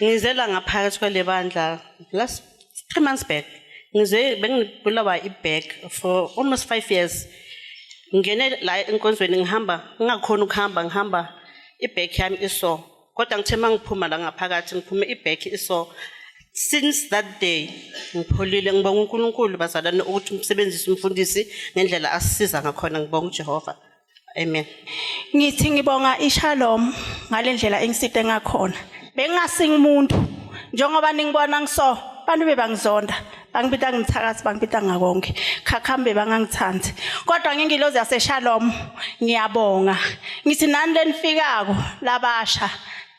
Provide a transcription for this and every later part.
Ngizela ngaphakathi kwale bandla last 3 months back. Ngize bengibulawa i-back for almost 5 years. Ngingene la enkonzweni, ngihamba ngingakhoni ukuhamba, ngihamba i-back yami iso. Kodwa ngithe mangiphuma la ngaphakathi, ngiphume i-back iso. Since that day ngipholile. Ngibonga uNkulunkulu, bazalwane, ukuthi umsebenzisi umfundisi ngendlela asisiza ngakhona. Ngibonga uJehova. Amen. Ngithi ngibonga iShalom ngalendlela engisite ngakhona. Bengingasingi umuntu njengoba ningibona ngiso, bantu bebangizonda, bangibita ngimthakathi, bangibita ngakonke, khakhambe bangangithandi, kodwa ngingilozi yaseShalom ngiyabonga. Ngithi nani lenifikako labasha,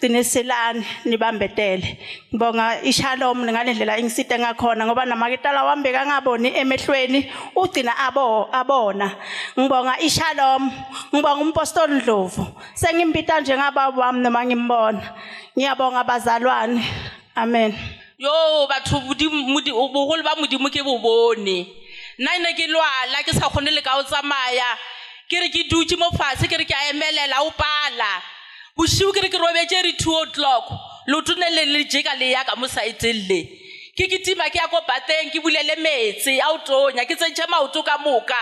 qiniselani, nibambetele. Ngibonga iShalom ngalendlela engisite ngakhona, ngoba namaketala wami bekangaboni emehlweni, ugcina abo abona. Ngibonga iShalom, ngibonga umpostoli Ndlovu, sengimbita njengababa wami noma ngimbona. Ngiyabonga bazalwane, amen. Yo batho, bogolo ba Modimo ke bo bone. Nna ne ke lwala, ke sa kgone le ka o tsamaya. Ke re ke dutse mo fatshe, ke re ke a emelela, o pala. Bošigo ke re ke robetse re 2 o'clock, leoto ne le le jeka le ya ka mo saeteng le. Ke kitima ke ya ko bateng, ke bulele meetse a o tonya, ke tsentšhe maoto ka moka,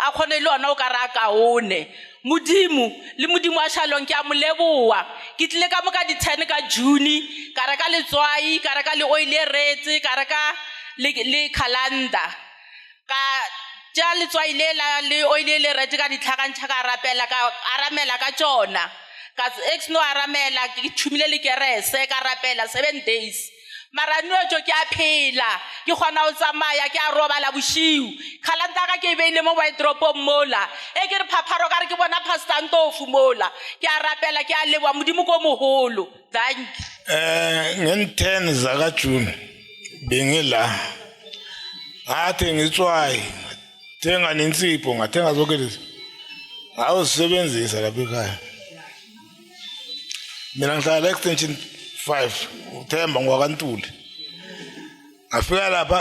a kgone le ona o ka re a kaone. Modimo le Modimo wa Shalom, ke a mo leboa. Ke tlile ka mo ka di-10 ka June, ka reka letswai, ka reka le oil e retse, ka reka le calendar. Ka tša letswai le la le oil e le retse, ka di tlhakantšha, ka rapela, ka aramela ka tšona. Ka ex no aramela, ke tšhumile le kerese, ka rapela 7 days. Mara nwetso ke a phela, ke kgona go tsamaya, ke a robala bošiu. Calendar ka ke e beile mo wardropong mola, e ke re phapharo ka re ke bona Pastor Ntofu mola, ke a rapela. Ke a leboa, Modimo ko mogolo, thank you. Ngen-10 zaka June bengila, ngathenga itswayi, thenga nensipho, ngathenga zonke lezi, ngawusebenzisa lapha ekhaya. Mina ngihlala la Extension 5, uThemba ngwakaNtuli. Ngafika lapha,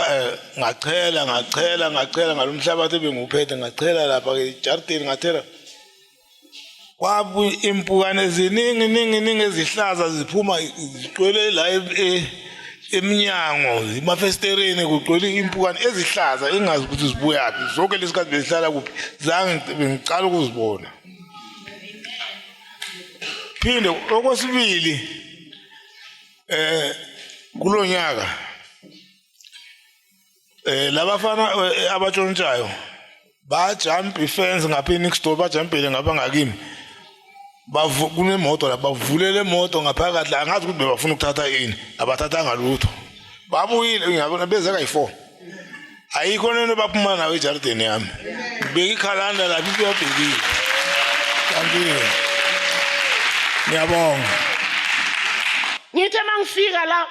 ngachela, ngachela, ngachela ngalomhlabathi ebengiwuphethe, ngachela lapha ejardini, ngathela kwabu impukane ziningi ningi ningi ezihlaza, ziphuma zigcwele la emnyango, emafesitereni, kugcwele impukane ezihlaza engazi ukuthi zibuyaphi. Zonke lesikhathi bezihlala kuphi? Zange, bengicala ukuzibona. Phinde okwesibili, kulonyaka labafana abatshontshayo bajump ifence ngapha next door, bajumpele ngapha ngakimi. Bavu kunemoto la, bavulele imoto ngaphakathi la, angazi ukuthi bebafuna ukuthatha ini, abathathanga lutho. Babuyile, ngiyabona beze kayi-4, ayikho nento baphuma nayo ejardini yami. Ngibeka ikhalanda lapha, iyabhekile. Kanti ngiyabonga. Ngithe mangifika la,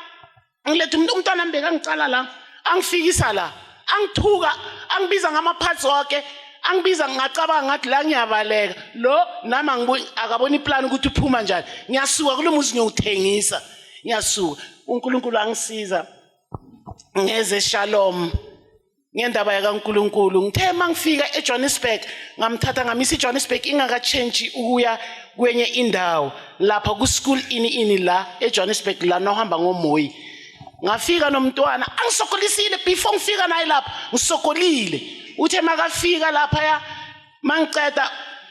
ngiletha umuntu, umntwana wami bekangicala la, angifikisa la, angithuka, angibiza ngama-parts wonke, angibiza. Ngingacabanga ngathi la ngiyabaleka lo nami, akabona iplani ukuthi uphuma njani. Ngiyasuka kulo muzi, ngiyowuthengisa, ngiyasuka. UNkulunkulu angisiza ngeze Shalom ngendaba yakaNkulunkulu. Ngithe mangifika eJohannesburg, ngamthatha ngamisa eJohannesburg ingakatshentshi ukuya kwenye indawo lapha ku-school ini ini la eJohannesburg, la nohamba ngomoyi. Ngafika nomntwana angisokolisile. Before ngifika naye lapha ngisokolile, uthe makafika lapha ya mangiceda,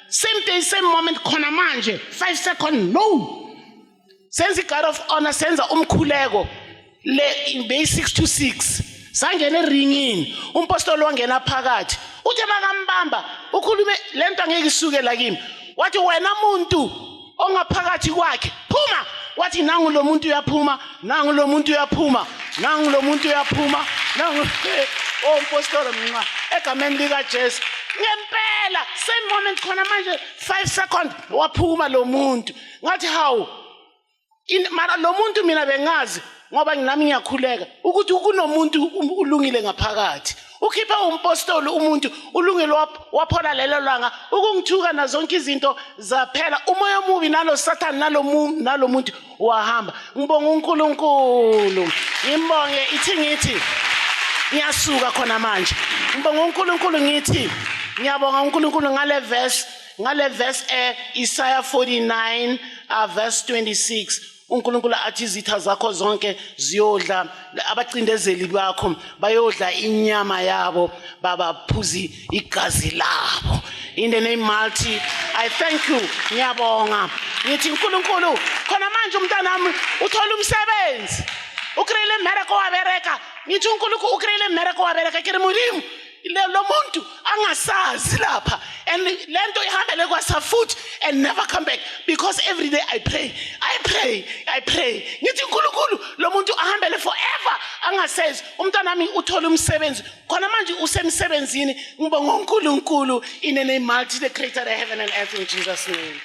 same day, same moment, khona manje, 5 second, no senza i-guard of honor, senza umkhuleko le beyi 6 to 6. Sangena eringini, umpostoli wangena phakathi, uthe makambamba ukhulume lento angeke isuke la kimi. Wathi, "Wena muntu ongaphakathi kwakhe, phuma." Wathi, "Nangu lo muntu uyaphuma, nangu lo muntu uyaphuma, nangu lo muntu uyaphuma, nangu." Oh, umpostoli mnxa egameni likaJesu. Ngempela, same moment, khona manje, 5 second, waphuma lo muntu. Ngathi, "Hawu." Mara lo muntu mina bengazi, ngoba nami ngiyakhuleka ukuthi kunomuntu ulungile ngaphakathi, ukhipha umpostoli umuntu ulungile, waphola lelo langa. Ukungithuka nazonke izinto zaphela, umoya omubi nalo Sathane nalo muntu wahamba. Ngibonga uNkulunkulu, ngimbonge. Ithi ngithi ngiyasuka khona manje, ngibonga uNkulunkulu, ngithi ngiyabonga uNkulunkulu ngale verse, Isaiah 49 verse 26. uNkulunkulu athi izitha zakho zonke ziyodla, abacindezeli bakho bayodla inyama yabo, babaphuzi igazi labo. In the name multi, I thank you. Ngiyabonga. Ngithi uNkulunkulu khona manje umntanami uthola umsebenzi, ukreyile mmereko wabereka. Ngithi uNkulunkulu ukreyile mmereko wabereka. Ke re Modimo, lo muntu angasazi lapha, and lento ihambele kwasa futhi and never come back, because every day I pray, I pray, I pray. Ngithi uNkulunkulu lo muntu ahambele forever, angasezi. Umntanami uthole umsebenzi khona manje, usemsebenzini. Ngibonga uNkulunkulu in the name multi, the creator of heaven and earth, in Jesus' name.